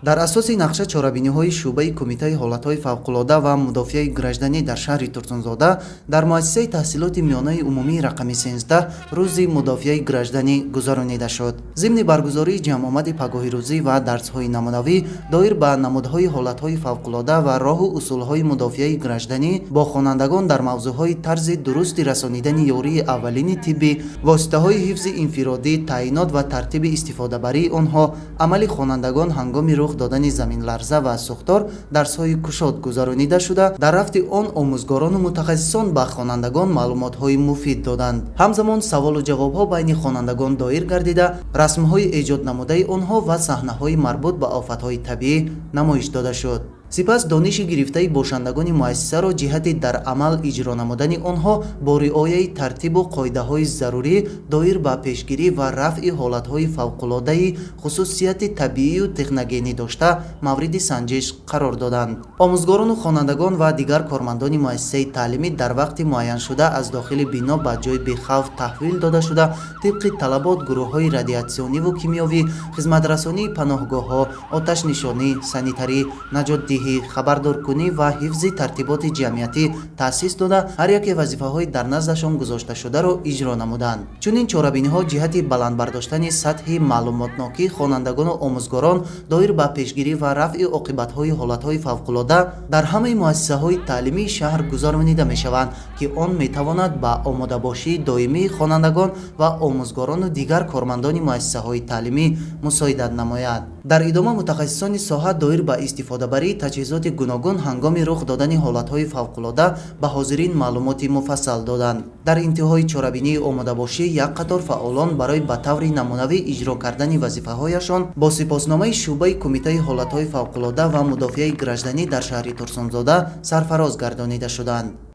Дар асоси нақша чорабиниҳои шӯъбаи Кумитаи ҳолатҳои фавқулода ва мудофиаи гражданӣ дар шаҳри Турсунзода дар муассисаи таҳсилоти миёнаи умумии рақами 13 рӯзи мудофиаи гражданӣ гузаронида шуд. Зимни баргузории ҷамъомади пагоҳирӯзӣ ва дарсҳои намунавӣ доир ба намудҳои ҳолатҳои фавқулода ва роҳу усулҳои мудофиаи гражданӣ бо хонандагон дар мавзӯъҳои тарзи дурусти расонидани ёрии аввалини тиббӣ, воситаҳои ҳифзи инфиродӣ, таъинот ва тартиби истифодабарии онҳо, амали хонандагон ҳангоми рух додани заминларза ва сӯхтор дарсҳои кушод гузаронида шуда, дар рафти он омӯзгорону мутахассисон ба хонандагон маълумотҳои муфид доданд. Ҳамзамон саволу ҷавобҳо байни хонандагон доир гардида, расмҳои эҷоднамудаи онҳо ва саҳнаҳои марбут ба офатҳои табиӣ намоиш дода шуд. Сипас дониши гирифтаи бошандагони муассисаро ҷиҳати дар амал иҷро намудани онҳо бо риояи тартибу қоидаҳои зарурӣ доир ба пешгирӣ ва рафъи ҳолатҳои фавқулодаи хусусияти табиию техногенӣ дошта мавриди санҷиш қарор доданд. Омӯзгорону хонандагон ва дигар кормандони муассисаи таълимӣ дар вақти муайяншуда аз дохили бино ба ҷои бехавф таҳвил дода шуда, тибқи талабот гурӯҳҳои радиатсиониву кимиёвӣ, хизматрасонии паноҳгоҳҳо, оташнишонӣ, санитарӣ, наҷотдиҳӣ, хабардоркунӣ ва ҳифзи тартиботи ҷамъиятӣ таъсис дода, ҳар яке вазифаҳои дар наздашон гузошташударо иҷро намуданд. Чунин чорабиниҳо ҷиҳати баланд бардоштани сатҳи маълумотнокии хонандагону омӯзгорон доир ба пешгирӣ ва рафъи оқибатҳои ҳолатҳои фавқулода дар ҳамаи муассисаҳои таълимии шаҳр гузаронида мешаванд, ки он метавонад ба омодабошии доимии хонандагон ва омӯзгорону дигар кормандони муассисаҳои таълимӣ мусоидат намояд. Дар идома мутахассисони соҳа доир ба истифодабарии таҷҳизоти гуногун ҳангоми рух додани ҳолатҳои фавқулода ба ҳозирин маълумоти муфассал доданд. Дар интиҳои чорабинии омодабошӣ як қатор фаъолон барои ба таври намунавӣ иҷро кардани вазифаҳояшон бо сипосномаи шӯъбаи Кумитаи ҳолатҳои фавқулода ва мудофиаи гражданӣ дар шаҳри Турсунзода сарфароз гардонида шуданд.